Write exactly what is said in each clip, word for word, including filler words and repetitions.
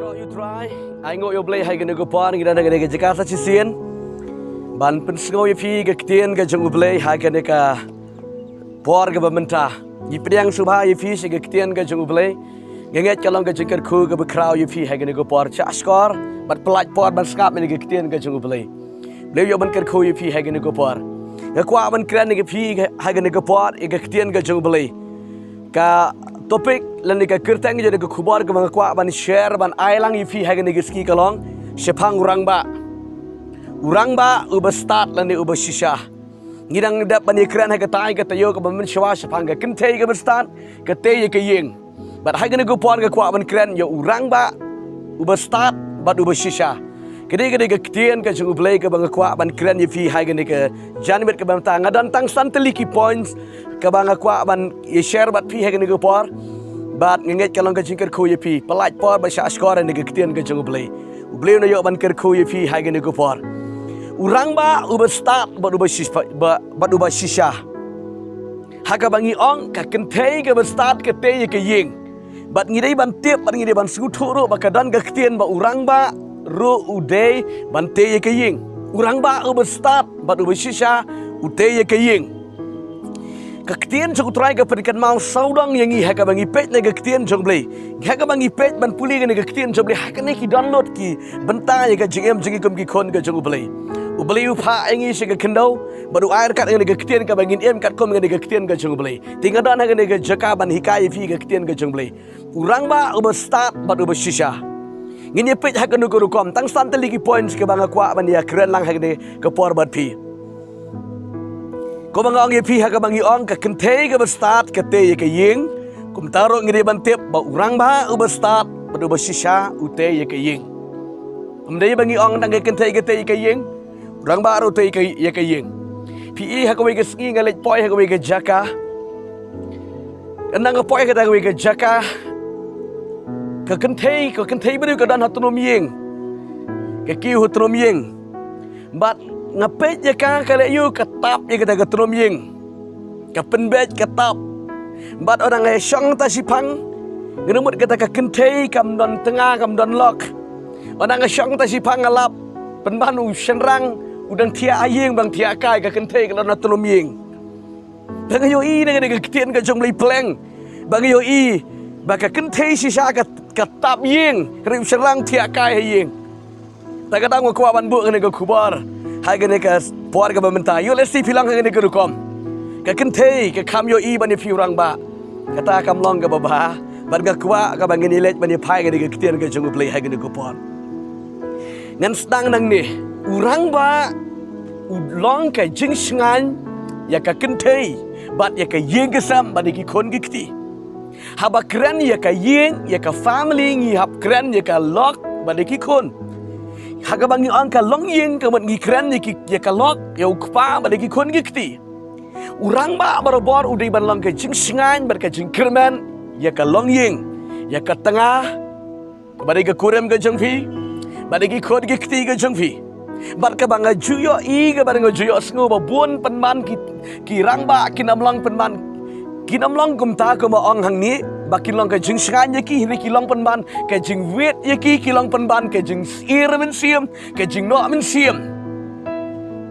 Ïa u Trai, ai nguh ïa u Blei ha kane ka por, ngi don ha kane ka jaka sa shisien ban pynsngew ïa phi ka ktien ka jong u Blei ha kane ka por kaba mynta. Ngi pdiang sngewbha ïa phi sha ka ktien ka jong u Blei. Nga ngeit ka long ka jingkyrkhu kaba khraw ïa phi ha kane ka por. Sngap shkor bad pyllait por ban sngap ïa ka ktien ka jong u Blei. Blei u ïoh ban kyrkhu ïa phi ha kane ka por. Nga kwah ban kren ïa phi ha kane ka por ïa ka ktien ka jong u Blei. Ka topic lane ka kyrteng jong ka khubor kaba nga kwah ban share ban ai lang ïa phi ha kane ka sngi ka long shaphang u rangbah. U rangbah uba stad lane uba shisha. Ngi dang dep ban ïakren ha katai ka taïew kaba mynshuwa shaphang ka kynthei kaba stad, ka tei ïa ka ïing. Bad ha kane ka por nga kwah ban kren ïa u rangbah uba stad bad uba shisha. Ka dei, ka dei ka ktien ka jong u Blei kaba nga kwah ban kren ïa phi ha kane ka janmiet kaba mynta. Nga don tang san tylli ki points kaba nga kwah ban ïa share bad phi ha kane ka por. Bad nga ngeit ka long ka jingkyrkhu ïa phi. Pyllait por bad sngap shkor ïa ka ktien ka jong u Blei. U Blei un ïoh ban kyrkhu ïa phi ha kane ka por. U rangbah uba stad bad uba shisha, ba, bad uba shisha. Ha kaba ngi ong ka kynthei kaba stad ka tei ïa ka ïing. Bad ngi dei ban tip bad ngi dei ban sngewthuh ruh ba ka don ka ktien ba u rangbah ruh u dei ban tei ïa ka ïing. U rangbah uba stad bad uba shisha u tei ïa ka ïing. Ka ktien jong u Trai ka pynkynmaw sawdong ïa ngi ha kaba ngi peit na ka ktien jong u Blei. Ha kaba ngi peit ban pule ïa ka ktien jong u Blei, ha kane ki don lut ki bynta ïa ka jingim jong ngi kum ki khun ka jong u Blei. U Blei u phah ïa ngi sha ka khyndew bad u ai ryngkat ïa ka ktien kaba ngin im katkum ïa ka ktien ka jong u Blei. Te nga don ha kane ka jaka ban hikai ïa phi ka ktien ka jong u Blei. U rangbah uba stad bad uba shisha. Ngin ïa peit ha kano ka rukom, tang san tylli ki points kaba nga kwah ban ïakren lang ha kane ka por bad phi. Kumba nga ong ïa phi ha kaba ngi ong ka kynthei kaba stad ka tei ïa ka ïing. Kumta ruh ngi dei ban tip ba u rangbah uba stad bad uba shisha u tei ïa ka ïing. Ym dei ba ngi ong tang ka kynthei ka tei ïa ka ïing, u rangbah ruh u tei ïa ka ïing. Phi i ha kawei ka sngi nga leit poi ha kawei ka jaka. Nga dang poi ha kawei ka jaka. Ka kynthei, ka kynthei briew ka don ha tnum ïing. Ka kiew ha tnum ïing. Bad nga peit ïa ka, ka leh ïa ka tap ïa kata ka tnum ïing. Ka pynbeit ka tap. Bad ynda nga shong ta shiphang, nga mut kata ka kynthei kam don tnga, kam don lok. Ynda nga shong ta shiphang nga lap, pynban u shynrang u dang thiah ha ïing, u dang thiah kai, ka kynthei ka don ha tnum ïing. Ba nga ïohi na ka ktien ka jong u Blei pleng. Ba nga ïohi ba ka kynthei shisha ka, ka tap ïing, hynrei u shynrang thiah kai ha ïing. Te kata nga kwah ban buh kane ka khubor ha kane ka por kaba mynta. Ïoh lehse phi long ha kane ka rukom. Ka kynthei ka kham ïohi ban ïa phi u rangbah. Kata kam long kaba bha. Bad nga kwah kaba ngin ïaleit ban ïa phai kane ka ktien ka jong u Blei ha kane ka por. Ngan sdang nangne, u rangbah u long ka jingshngaiñ ïa ka kynthei bad ïa ka ïing ka sem bad ïa ki khun ki kti. Haba kren ïa ka ïing, ïa ka family, ngi hap kren ïa ka lok bad ïa ki khun. Ha kaba ngi ong ka longïing ka mut ngi kren ïa ki, ïa ka lok, ïa u kpa bad ïa ki khun ki kti. U rangbah barabor u dei ban long ka jingshngaiñ bad ka jingkyrmen ïa ka longïing, ïa ka tnga, kaba dei ka kurim ka jong phi, bad ïa ki khun ki kti ka jong phi. Bad kaba nga ju ïohi, kaba nga ju ïohsngew ba bun pynban ki, ki rangbah kin ym long pynban, kin ym long kumta kumba ong hangne, ba kin long ka jingshngaiñ ïa ki, hynrei ki long pynban ka jingwit ïa ki, ki long pynban ka jingsyier mynsiem, ka jingnoh mynsiem.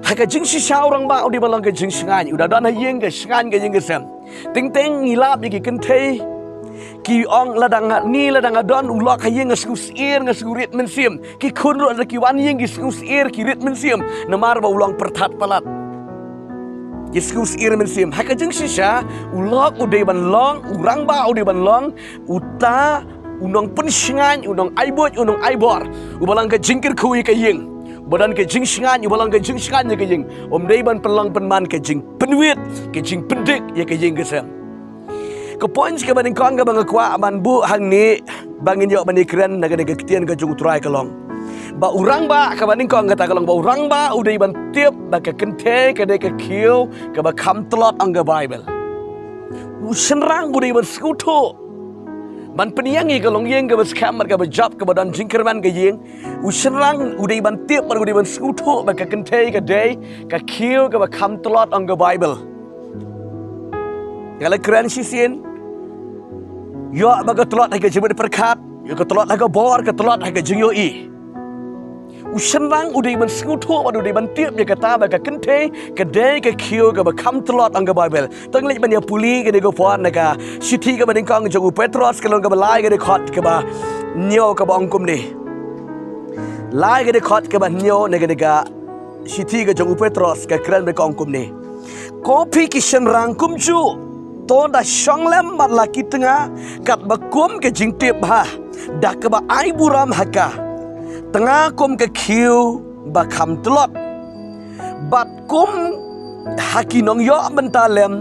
Ha ka jingshisha u rangbah u dei ban long ka jingshngaiñ, u da don ha ïing ka shngaiñ ka ïing ka sem. Teng teng ngi lap ïa ki kynthei ki ong lada nga, ni lada nga don u lok ha ïing nga sngew syier, nga sngew rit mynsiem. Ki khun ruh lada ki wan ïing ki sngew syier, ki rit mynsiem. Namar ba u long pyrthat palat. Ki sngew syier mynsiem. Ha ka jingshisha u lok u dei ban long, u rangbah u dei ban long uta u nongpynshngaiñ, u nongai buit, u nongai bor, uba long ka jingkyrkhu ïa ka ïing, uba don ka jingshngaiñ, uba long ka jingshngaiñ ïa ka ïing. Um dei ban pynlong pynman ka jingpynwit, ka jingpyndik ïa ka ïing ka sem. Ka point kaba nyngkong kaba nga kwah ban buh hangne ba ngin ïoh ban ïakren na kane ka ktien ka jong u Trai ka long ba u rangbah, kaba nyngkong kata ka long ba u rangbah u dei ban tip ba ka kynthei ka dei ka khiew kaba kham tlot ong ka Baibl. U shynrang u dei ban sngewthuh ban pynïeng ïa ka longïing kaba skhem bad kaba jop kaba don jingkyrmen ka ïing. U shynrang u dei ban tip bad u dei ban sngewthuh ba ka kynthei ka dei ka khiew kaba kham tlot ong ka Baibl. Nga la kren shisien, ïoh ba ka tlot ha ka jingmut pyrkhat, Ïa ka tlot ha ka bor, ka tlot ha ka jingïohi. U shynrang u dei ban sngewthuh bad u dei ban tip ïa kata ba ka kynthei ka dei ka khiew kaba kham tlot, ong ka Baibl. To ngin leit ban ïa pule kane ka por na ka shithi kaba nyngkong jong u Petros, ka lynnong kaba lai, ka dkhot kaba hynñiew, kaba ong kumne. Lai, ka dkhot kaba hynñiew na kane ka shithi ka jong u Petros, ka kren bad ka ong kumne: Ko phi ki shynrang kumjuh, to da shong lem bad la ki tnga katba kum ka jingtip bha, da kaba ai burom ha ka tnga kum ka khiew ba kham tlot, bad kum ha ki nongïoh bynta lem,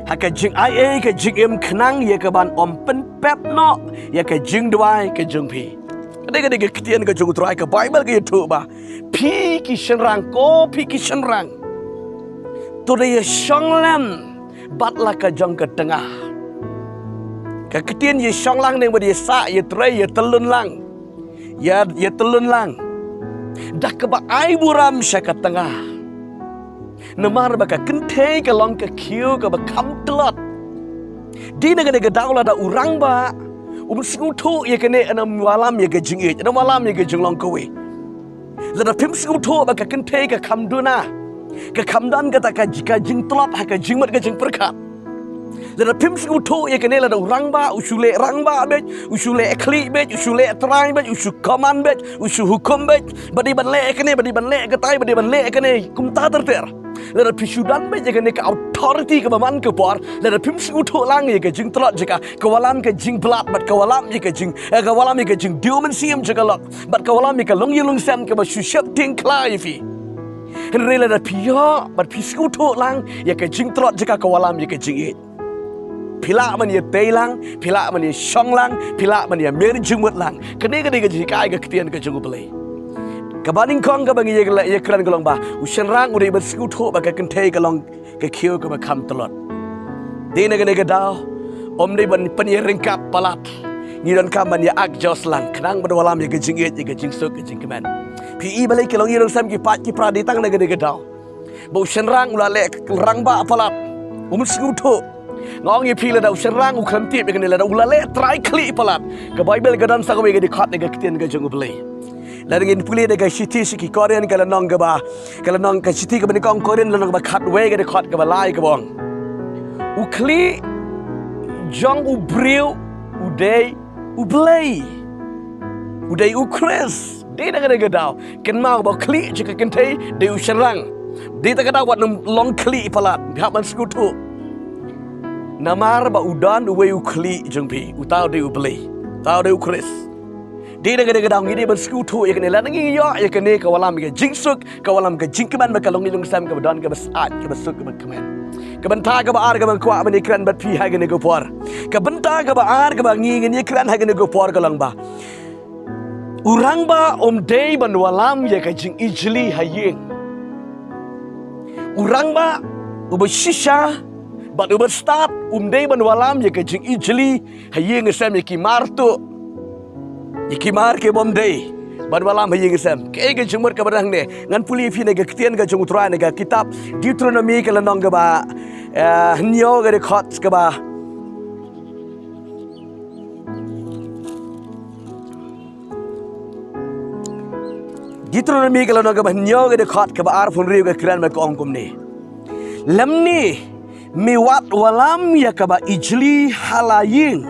ha ka jingai ei ka jingim, khnang ïa kaban ym pynpep noh ïa ka jingduwai ka jong phi. Ka dei, ka dei ka ktien ka jong u Trai. Ka Baibl ka ïathuh ba phi ki shynrang, ko phi ki shynrang, to da ïa shong lem bad la ka jong ka tnga. Ka ktien ïa shong lang ne, bad ïa sah, ïa trei, ïa tyllun lang. Ïa, ïa tyllun lang da kaba ai burom sha ka tnga. Namar ba ka kynthei ka long ka khiew kaba kham tlot. Dei na kane ka daw lada u rangbah um sngewthuh ïa kane, yn ym wallam ïa ka jingïeit, yn ym wallam ïa ka jinglong kawei. Lada phim sngewthuh ba ka kynthei ka kham duna, ka kham don kata ka, ka jingtlot ha ka jingmut ka jingpyrkhat. Lada phim sngewthuh ïa kane, lada u rangbah u shu leh rangbah beit, u shu leh khlieh beit, u shu leh trai beit, u shu command beit, u shu hukum beit, ba dei ban leh ïa kane, ba dei ban leh ïa katai, ba dei ban leh ïa kane, kumta ter ter. Lada phi shu don beit ïa kane ka authority kaba man ka por, lada phim sngewthuh lang ïa ka jingtlot jong ka, ka wallam ka jingblad, bad ka wallam ïa ka jing, eh, ka wallam ïa ka jingdiew mynsiem jong ka lok, bad ka wallam ïa ka longïing longsem kaba shu sheptieng khlaiñ ïa phi. Hynrei lada phi ïoh bad phi sngewthuh lang ïa ka jingtlot jong ka, ka wallam ïa ka jingïeit. Phi lah ban ïatei lang, phi lah ban ïashong lang, phi lah ban ïamir jingmut lang. Kane ka dei ka jinghikai ka ktien ka jong U Blei. Kaba nyngkong kaba ngi ïa, ïakren ka long ba u shynrang u dei ban sngewthuh ba ka kynthei ka long ka khiew kaba kham tlot. Dei na kane ka daw, ym dei ban pynïaryngkat palat. Ngi donkam ban ïa adjust lang, khnang ban wallam ïa ka jingïeit, ïa ka jingsuk, ka jingkmen. Phi i balei ki longïing longsem, ki paid ki pra, dei tang na kane ka daw ba u shynrang u la leh rangbah palat, um sngewthuh. Nga ong ïa phi, lada u shynrang u khlem tip ïa kane, lada u la leh trai khlieh palat, ka Baibl ka don sa kawei ka dkhot na ka ktien ka jong U Blei. Lada ngin pule na ka shithi sha ki Korinth, ka lynnong kaba, ka lynnong, ka shithi kaba nyngkong Korinth, lynnong kaba khatwei, ka dkhot kaba lai, kaba ong: U khlieh jong u briew u dei U Blei, u dei U Khrist. Dei na kane ka daw, kynmaw ba u khlieh jong ka kynthei dei u shynrang. Dei ta ka daw wat nym long khlieh palat, hap ban sngewthuh. Namar ba u don uwei u khlieh jong phi, uta u dei U Blei, uta u dei U Khrist. Dei na kane ka daw ngi dei ban sngewthuh ïa kane, lada ngi ïoh ïa kane, ka wallam ïa ka jingsuk, ka wallam ka jingkmen bad ka longïing longsem kaba don kaba sah, kaba suk, kaba kmen. Ka bynta kaba ar kaba nga kwah ban ïakren bad phi ha kane ka por, ka bynta kaba ar kaba ngi ngin ïakren ha kane ka por ka long ba u rangbah um dei ban wallam ïa ka jingijli ha ïing. U rangbah uba shisha bad uba stad um dei ban wallam ïa ka jingijli ha ïing ha sem, ïa ki mar tuh, ïa ki mar ki bym dei ban wallam ha ïing ha sem. Kaei ka jingmut kaba don hangne? Ngan pule ïa phi na ka ktien ka jong U Trai na ka kitab Deuteronomy, ka lynnong kaba, eh, hynñiew, ka dkhot kaba, Deuteronomy ka lynnong kaba hynñiew, ka dkhot kaba arphew hynriew, ka kren bad ka ong kumne: Lymne me wat wallam ïa kaba ijli ha la ïing,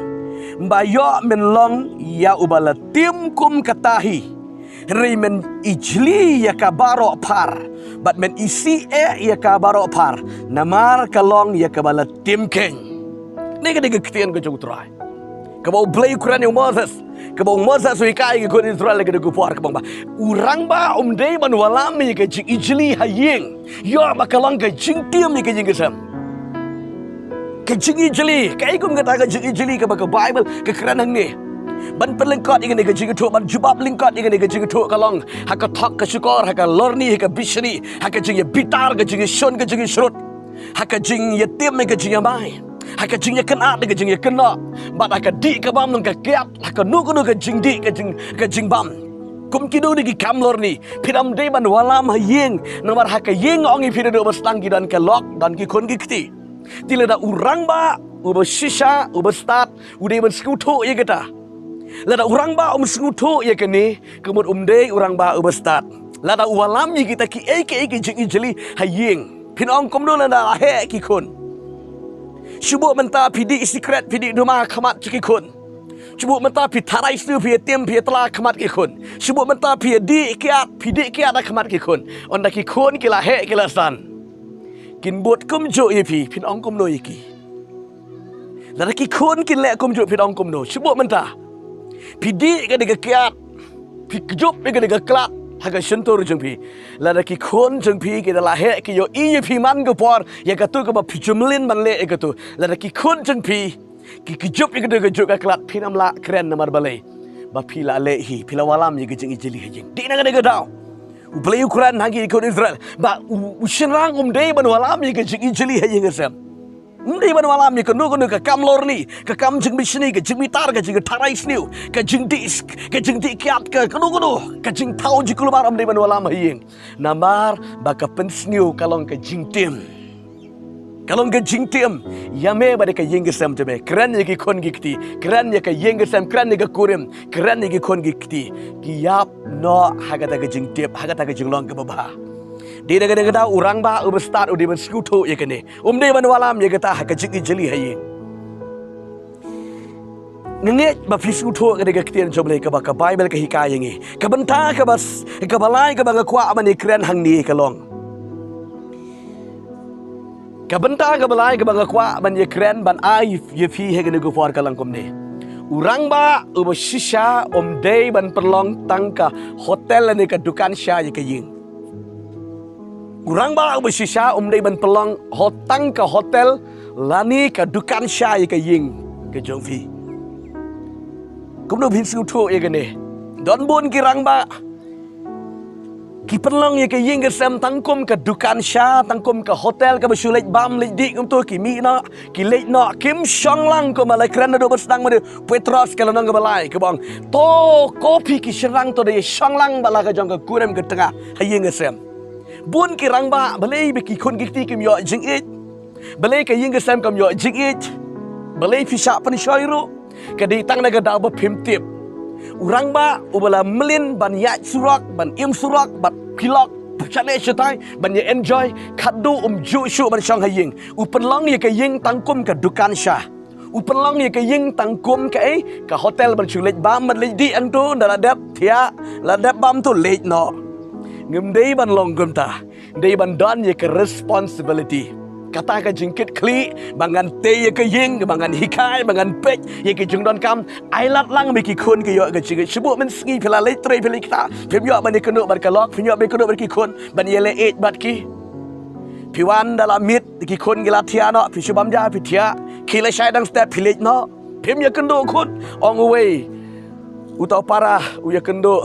ba ïoh men long ïa uba la tim kum kata hi. Hynrei men ijli ïa ka baroh phar, bad men isih eh ïa ka baroh phar, namar ka long ïa kaba la tim khein. Kane ka dei ka ktien ka jong U Trai kaba U Blei u kren ïa u Moses, kaba u Moses u hikai ïa ki khun Israel ha kane ka por, kaba ong ba u rangbah um dei ban wallam ïa ka jingijli ha ïing, ïoh ba ka long ka jingtim ïa ka ïing ka sem. Ka jingijli, kaei kum kata ka jingijli kaba ka Baibl ka kren hangne? Ban pynlyngkot ïa kane ka jingïathuh, ban jubab lyngkot ïa kane ka jingïathuh, ka long ha ka thok ka shukor, ha ka lorni, ha ka bishni, ha ka jingïabitar, ka jingïashun, ka jingïashrut, ha ka jingïatim, ha ka jingïamai, ha ka jingïakynad, ha ka jingïakynnoh, bad ha ka dih ka bam, nang ka kiad, ha kano kano ka jingdih, ka jing, ka jingbam. Kum kino kino ki kam lorni, phi dang dei ban wallam ha ïing, namar ha ka ïing, ong ïa phi, naduh ba sdang ki don ka lok, don ki khun ki kti. Te lada u rangbah uba shisha, uba stad, u dei ban sngewthuh ïa kata, Lada u rangbah um sngewthuh ïa kane, ka mut um dei u rangbah uba stad. Lada u wallam ïa kita kiei kiei ki jingijli ha ïing, phin ong kumno lada la heh ki khun? Shu buh mynta phi dih sikret, phi dih duma ha khmat ki khun. Shu buh mynta phi tharai sniew, phi ïatim, phi ïatla ha khmat ki khun. Shu buh mynta phi ïadih kiad, phi dih kiad ha khmat ki khun. Ynda ki khun ki la heh, ki la san, kin bud kumjuh ïa phi, phin ong kumno ïa ki? Lada ki khun kin leh kumjuh, phin ong kumno? Shu buh mynta phi dih ïa kane ka kiad, phi kjop ïa kane ka khlad ha ka shyntur jong phi. Lada ki khun jong phi ki da la heh, ki ïohi ïa phi man ka por, ïa katu kaba phi ju mlien ban leh ïa katu. Lada ki khun jong phi ki kjop ïa katu kajuh ka khlad, phin ym lah kren namar balei? Ba phi la leh hi, phi la wallam ïa ka jingijli ha ïing. Dei na kane ka daw U Blei u kren ha ki khun Israel ba u, u shynrang um dei ban wallam ïa ka jingijli ha ïing ha sem. Um dei ban wallam ïa kano kano ka kam lorni, ka kam jingmishni, ka jingbitar, ka jingtharai sniew, ka jingdih, ka jingdih kiad, ka kano kano ka jingthaw jingkulmar, um dei ban wallam ha ïing. Namar ba ka pynsniew ka long ka jingtim. Ka long ka jingtim ïa me bad ïa ka ïing ka sem jong me. Kren ïa ki khun ki kti, kren ïa ka ïing ka sem, kren ïa ka kurim, kren ïa ki khun ki kti. Ki ïap noh ha kata ka jingtip, ha kata ka jinglong kaba bha. Dei na kane ka daw u rangbah uba stad u dei ban sngewthuh ïa kane. Um dei ban wallam ïa kata ha ka jingijli ha ïing. Nga ngeit ba phi sngewthuh ïa kane ka ktien jong U Blei kaba ka Baibl ka hikai ïa ngi. Ka bynta kaba s-, kaba lai kaba nga kwah ban ïakren hangne ka long, ka bynta kaba lai kaba nga kwah ban ïakren ban ai ïa phi ha kane ka por ka long kumne. U rangbah uba shisha um dei ban pynlong tang ka hotel lane ka dukan sha ïa ka ïing. U rangbah uba shisha um dei ban pynlong ho-, tang ka hotel lane ka dukan sha ïa ka ïing ka jong phi. Kumno phin sngewthuh ïa kane? Don bun ki rangbah ki pynlong ïa ka ïing ka sem tang kum ka dukan sha, tang kum ka hotel kaba shu leit bam leit dih, kumto ki mih noh, ki leit noh, kim shong lang. Kumba la kren naduh ba sdang, mane u Petros ka lynnong kaba lai ka ong, to ko phi ki shynrang to da ïa shong lang bad la ka jong ka kurim ka tnga ha ïing ka sem. Bun ki rangbah, balei ba ki khun ki kti kim ïoh jingïeit, balei ka ïing ka sem kam ïoh jingïeit, balei phi shah pynshoi ruh, ka dei tang na ka daw ba phim tip. U rangbah uba la mlien ban ïaid surok, ban im surok bad ki lok shane shatai, ban ïa enjoy, khadduh um ju shuh ban shong ha ïing. U pynlong ïa ka ïing tang kum ka dukan sha. U pynlong ïa ka ïing tang kum kaei, ka hotel ban shu leit bam ban leit dih, hangto ynda la dep thiah, la dep bam to leit noh. Ngim dei ban long kumta. Dei ban don ïa ka responsibility. Kata ka jingkitkhlieh ba ngan tei ïa ka ïing, ba ngan hikai, ba ngan peit ïa ka jingdonkam. Ai lad lang ba ki khun ki ïoh ka jingïeit. Shu buh mynsngi phi la leit trei, phi leit ktah, phim ïoh ban ïakynduh bad ka lok, phim ïoh ban ïakynduh bad ki khun, ban ïaleh ïeit bad ki. Phi wan da la miet, ki khun ki la thiah noh, phi shu bam ja phi thiah. Ki la shai dang step, phi leit noh. Phim ïakynduh khun. Ong uwei, uta u para u ïakynduh,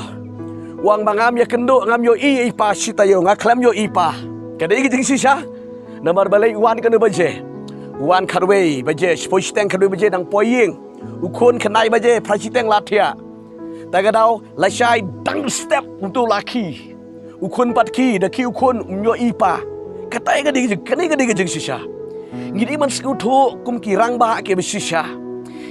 u ong ba ngam ïakynduh, ngam ïohi ïa i pa shi taïew, nga khlem ïohi i pa. Ka dei ka jingshisha. Namar balei? U wan kano baje? U wan khatwei baje, shiphew shiteng khatwei baje dang poi ïing. U khun khyndai baje, phra shiteng la thiah. Ta ka daw la shai dang step, uto la khie. U khun pat khie, da khie u khun um ïohi i pa. Kata ka dei ka jing, kane ka dei ka jingshisha. Ngi dei ban sngewthuh kum ki rangbah kiba shisha.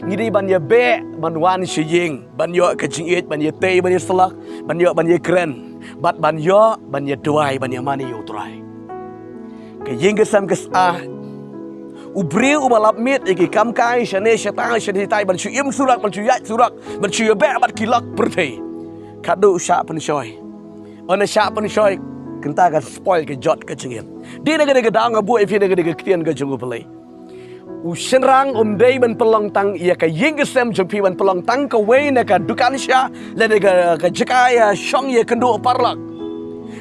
Ngi dei ban ïabeh ban wan sha ïing, ban ïoh ka jingïeit, ban ïatei, ban ïasyllok, ban ïoh ban ïakren, bad ban ïoh ban ïaduwai, ban ïamane ïa U Trai. Ka ïing ka sem ka sah. U briew uba lap miet ïa ki kam kai shane shatai, shane shatai, ban shu im surok, ban shu ïaid surok, ban shu ïabeh bad ki lok pyrthei, khadduh u shah pynshoi. Ynda shah pynshoi, kynta ka spoil, ka jot ka jingim. Dei na kane ka daw nga buh ïa phi na kane ka ktien ka jong U Blei. U shynrang um dei ban pynlong tang ïa ka ïing ka sem jong phi, ban pynlong tang kawei na ka dukan sha, lane ka, ka jaka ïashong ïakynduh paralok,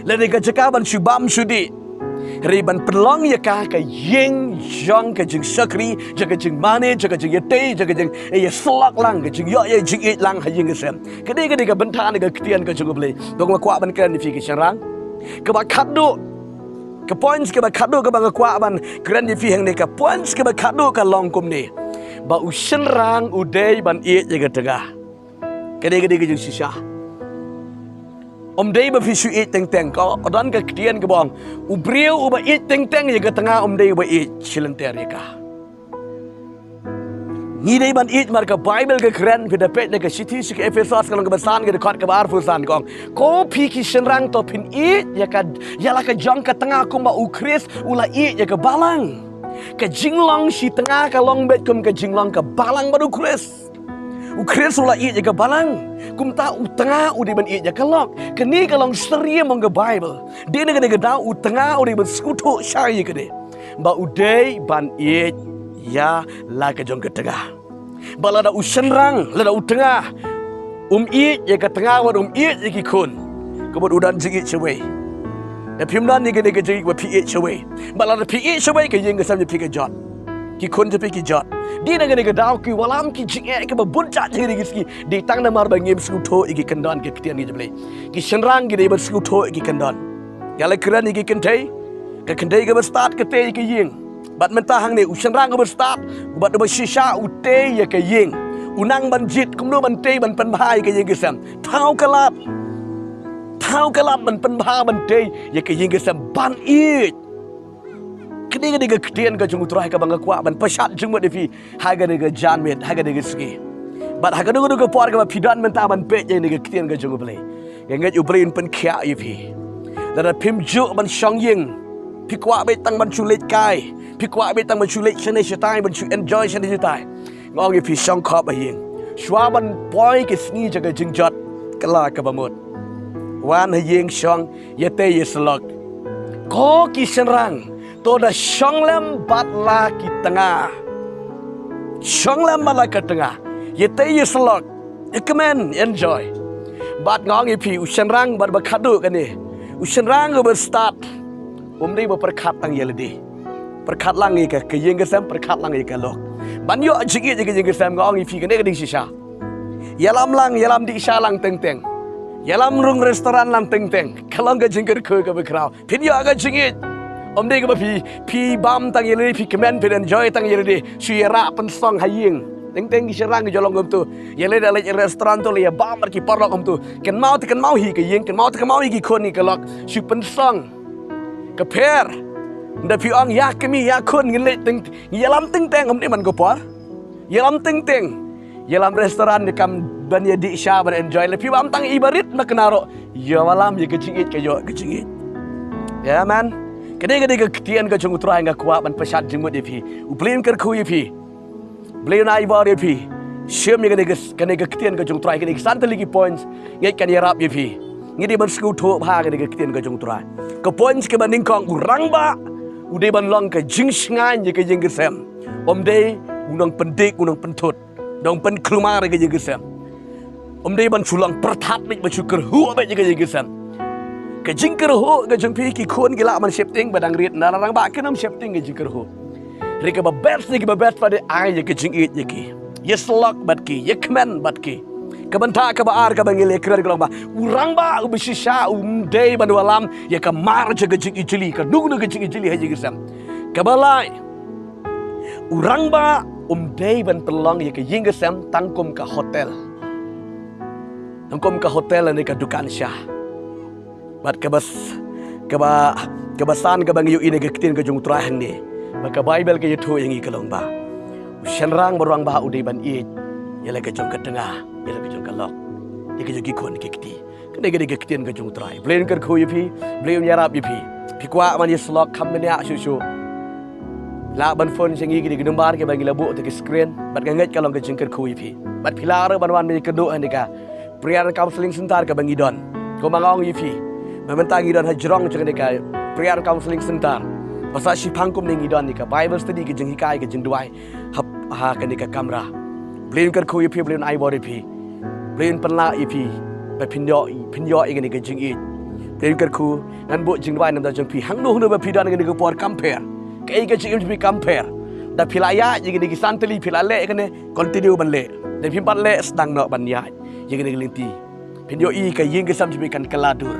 lane ka jaka ban shu bam shu dih. Hynrei ban pynlong ïa ka ka ïing jong ka jingshakri, jong ka jingmane, jong ka jingïatei, jong ka jing, eh, ïasyllok lang, ka jingïoh ïa jingïeit lang ha ïing ka sem. Ka dei, ka dei ka bynta na ka ktien ka jong U Blei. To nga kwah ban kren ïa phi ki shynrang. Kaba khadduh, ka points kaba khadduh kaba nga kwah ban kren ïa phi hangne, ka points kaba khadduh ka long kumne. Ba u shynrang u dei ban ïeit ïa ka tnga. Ka dei, ka dei ka jingshisha. Um dei ba phi shu ïeit teng teng. Ka don ka ktien kaba ong, u briew uba ïeit teng teng ïa ka tnga um dei uba ïeit shi lynter ïa ka. Ngi dei ban ïeit mar ka Baibl ka kren, phi da peit na ka shithi sha ki Ephesos ka lynnong kaba san ka dkhot kaba arphew san ka ong, ko phi ki shynrang to phin ïeit ïa ka, ïa la ka jong ka tnga kumba U Khrist u la ïeit ïa ka balang. Ka jinglong shi tnga ka long beit kum ka jinglong ka balang bad U Khrist. U Khrist u la ïeit ïa ka balang. Kumta u tnga u dei ban ïeit ïa ka lok. Kane ka long syriem ong ka Baibl. Dei na kane ka daw u tnga u dei ban sngewthuh shai ïa kane, ba u dei ban ïeit ïa la ka jong ka tnga. Ba lada u shynrang, lada u tnga um ïeit ïa ka tnga, wat um ïeit ïa ki khun, ka mut u don jingïeit shawei. Da phim don ïa kane ka jingïeit ba phi ïeit shawei. Ba lada phi ïeit shawei, ka ïing ka sem jong phi ka jot, ki khun jong phi ki jot. Dei na kane ka daw ki wallam ki jingeh kiba bun jait ha kine ki sngi, dei tang namar ba ngim sngewthuh ïa ki kyndon ki ktien ki jong U Blei. Ki shynrang ki dei ban sngewthuh ïa ki kyndon. Ïa la kren ïa ki kynthei, ka kynthei kaba stad ka tei ïa ka ïing. Bad mynta hangne u shynrang uba stad, bad uba shisha u tei ïa ka ïing. U nang ban jied kumno ban tei ban pynbha ïa ka ïing ka sem. Thaw ka lad. Thaw ka lad ban pynbha ban tei ïa ka ïing ka sem ban ïeit. Kane ka dei ka ktien ka jong U Trai kaba nga kwah ban pynshad jingmut ïa phi ha kane ka janmiet, ha kane ka sngi. Bad ha kano kano ka por kaba phi don mynta ban peit ïa kane ka ktien ka jong U Blei, nga ngeit U Blei un pynkhiah ïa phi. Lada phim ju ban shong ïing, phi kwah beit tang ban shu leit kai, phi kwah beit tang ban shu leit shane shatai, ban shu enjoy shane shatai, nga ong ïa phi, shong khop ha ïing. Shuwa ban poi ki sngi jong ka jingjot, kylla kaba mut. Wan ha ïing shong, ïatei ïasyllok. Ko ki shynrang, to da shong lem bad la ki tnga. Shong lem bad la ka tnga. Ïatei ïasyllok. Ïakmen, enjoy. Bad nga ong ïa phi, u shynrang bad ba khadduh kane, u shynrang uba stad, um dei ba pyrkhat tang ïa lade. Pyrkhat lang ïa ka, ka ïing ka sem, pyrkhat lang ïa ka lok. Ban ïoh jingïeit ïa ka ïing ka sem, nga ong ïa phi, kane ka dei shisha. Ïalam lang, ïalam dih sha lang teng teng. Ïalam rung restaurant lang teng teng. Ka long ka jingkyrkhu kaba khraw. Phin ïoh ka jingïeit. Um dei kaba phi, phi bam tang ïa lade, phi kmen, phi enjoy tang ïa lade. Shu ïarah pynsong ha ïing. Teng teng ki shynrang ki ju long kumto. Ïa lade leit restaurant to, leit ïa bam bad ki paralok kumto. Kynmaw te kynmaw hi ka ïing, kynmaw te kynmaw hi ki khun ki ka lok. Shu pynsong. Ka pher. Nda phi ong ïa kmie ïa khun ngin leit teng, ïalam teng teng, um dei man ka por. Ïalam teng teng. Ïalam restaurant, ïa kam ban ïa dih sha, ban enjoy. La phi bam tang i barit na kynarok. Ïalam ïa ka jingïeit, ka ïoh ka jingïeit. Amen. Kane, kane ka ktien ka jong U Trai nga kwah ban pynshad jingmut ïa phi. U Blei un kyrkhu ïa phi. U Blei un ai bor ïa phi. Shim ïa kane ka, kane ka ktien ka jong U Trai, kane ka san tylli ki points. Ngeit kan ïarap ïa phi. Ngi dei ban sngewthuh bha kane ka ktien ka jong U Trai. Ka points kaba nyngkong, u rangbah u dei ban long ka jingshngaiñ ïa ka ïing ka sem. Um dei u nongpyndik, u nongpynthut, nongpynkulmar ïa ka ïing ka sem. Um dei ban shu long pyrthat beit, ban shu kyrhuh beit ïa ka ïing ka sem. Ka jingkyrhuh ka jong phi, ki khun ki lah ban sheptieng ba dang rit, na rangbah kin ym sheptieng ka jingkyrhuh. Hynrei kaba best na kiba best pat, dei ai ïa ka jingïeit ïa ki. Ïasyllok bad ki, ïakmen bad ki. Ka bynta kaba ar kaba ngi la kren ka long ba u rangbah uba shisha um dei ban wallam ïa ka mar jong ka jingijli, kano kano ka jingijli ha ïing ka sem. Kaba lai, u rangbah um dei ban pynlong ïa ka ïing ka sem tang kum ka hotel. Tang kum ka hotel ne ka dukan sha. Bad kaba s-, kaba, kaba san kaba ngi ïohi na ka ktien ka jong U Trai hangne, ba ka Baibl ka ïathuh ïa ngi ka long ba u shynrang bad u rangbah u dei ban ïeit ïa la ka jong ka tnga, ïa la ka jong ka lok, ïa ka jong ki khun ki kti. Kane ka dei ka ktien ka jong U Trai. Blei un kyrkhu ïa phi, Blei un ïarap ïa phi. Phi kwah ban ïasyllok, kham bniah shuh shuh, lah ban phone sha ngi, kine ki number kiba ngi la buh ha ki screen. Bad nga ngeit ka long ka jingkyrkhu ïa phi. Bad phi lah ruh ban wan ban ïakynduh ha kane ka Prayer and Counseling Center kaba ngi don. Kumba nga ong ïa phi, mynta ngi don ha jrong jong kane ka Prayer and Counseling Center. Ba sah shiphang kumne ngi don ïa ka Bible study, ka jinghikai, ka jingduwai ha, ha kane ka kamra. Blei un kyrkhu ïa phi, Blei un ai bor ïa phi. Blei un pynlah ïa phi ba phin ïoh, phin ïoh ïa kane ka jingïeit. Blei un kyrkhu, ngan buh jingduwai na ka bynta jong phi. Hangno hangno ba phi don ha kane ka por, kam pher. Kaei ka jingim jong phi kam pher. Da phi la ïaid ïa kine ki san tylli, phi la leh kane, continue ban leh. Da phim pat leh, sdang noh ban ïaid ïa kane ka lynti. Phin ïohi ka ïing ka sem jong phi kan kylla dur.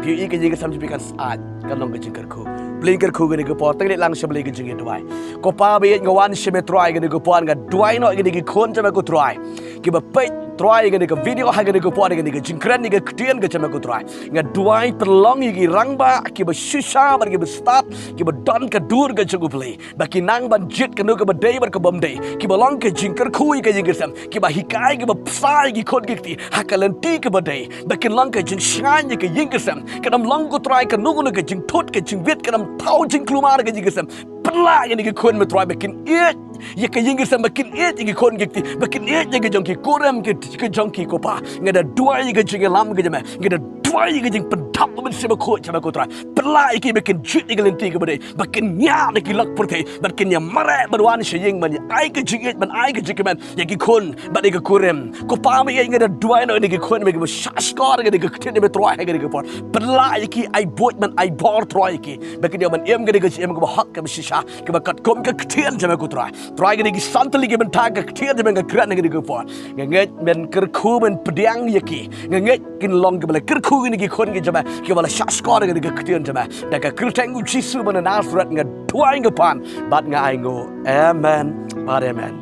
Phin ïohi ka ïing ka sem jong phi kan sah, kan long ka jingkyrkhu. Blei kyrkhu kane ka por, tang leit lang sha Blei ka jingïaduwai. Ko Pa ba ïeit, nga wan sha me Trai kane ka por, nga duwai noh ïa kine ki khun jong me ko Trai. kiba peit Trai ïa kane ka video ha kane ka por, ïa kane ka jingkren ïa ka ktien ka jong me ko Trai. Nga duwai pynlong ïa ki rangbah kiba shisha bad kiba stad, kiba don ka dur ka jong U Blei, ba kin nang ban jied kano kaba dei bad kaba ym dei, kiba long ka jingkyrkhu ïa ka ïing ka sem, kiba hikai, kiba pynshai ïa ki khun ki kti ha ka lynti kaba dei, ba kin long ka jingshngaiñ ïa ka ïing ka sem. Kan ym long ko Trai kano kano ka jingthut ka jingwit, kan ym thaw jingkulmar ka ïing ka sem. Pynlah ïa kine ki khun me Trai ba kin ïeit ïa ka ïing ka sem, ba kin ïeit ïa ki khun ki kti, ba kin ïeit ïa ka jong ki kurim ki, ka jong ki ko Pa. Nga da duwai ïa ka jingïalam ka jong me, nga da duwai ïa ka jingpynthap Mynsiem Bakhuid jong me ko Trai. Pynlah ïa ki ba kin jied ïa ka lynti kaba dei, ba kin ñiah na ki lok pyrthei, ba kin ïa mareh ban wan sha ïing ban ïa ai ka jingïeit, ban ai ka jingkmen ïa ki khun bad ïa ki kurim. Ko Pa, me ïeit, nga da duwai noh ïa kine ki khun me kiba shahshkor ïa kane ka ktien me Trai ha kane ka por. Pynlah ïa ki, ai buit ban ai bor Trai ïa ki, ba kin ïoh ban im kane ka jingim kaba hok, kaba shisha, kaba katkum ka ktien jong me ko Trai. Trai, kine ki san tylli ki bynta ka ktien jong me nga kren ha kane ka por. Nga ngeit men kyrkhu, men pdiang ïa ki. Nga ngeit kin long kiba la kyrkhu kine ki khun ki jong me, kiba la shahshkor ïa kane ka ktien jong me. Da ka kyrteng U Jisu ba na Nasareth nga duwai, nga pan bad nga ainguh. Amen bad amen.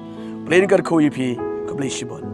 Blei un kyrkhu ïa phi. Khublei shibun.